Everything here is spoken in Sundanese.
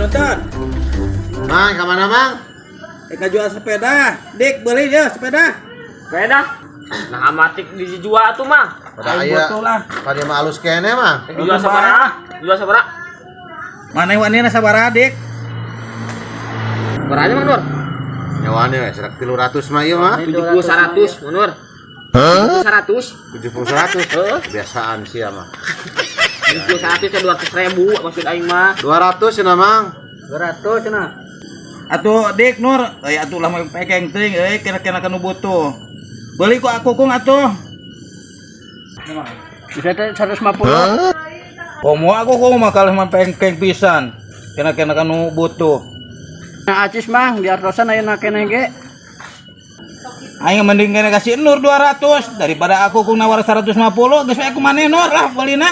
Nonton. Mang, ka mana, Mang? Rek jual sepeda. Dik, beli dia sepeda. Sepeda. Nah, matik dijual tuh mah. Pada Aing aya. butuh lah. Pada mah alus keneh, Mang. Jual sabaraha? Jual sabaraha? Mana wanina sabaraha, Dik? Sabaraha Mang Nur? Nyawane we 300 mah ieu mah. 70 100, Mang Nur. 70 100. 70 100. Heeh. Kebiasaan sih ya mah. 70 100 teh 200 ribu maksud aing mah. 200 cenah, Mang. 200 cenah. Atuh Dik Nur, euy atuh lah mah pekeng teuing euy kira-kira kanu butuh. Beli ku aku kung atuh. Bisa teh 150. Komo aku kung mah kalih mah pengkeng pisan. Kena-kena kanu butuh. Nah, acis Mang, di artosan ayeuna keneh ge. Aing mending kena kasih Nur 200 daripada aku kung nawar 150 geus we aku maneh Nur lah belina.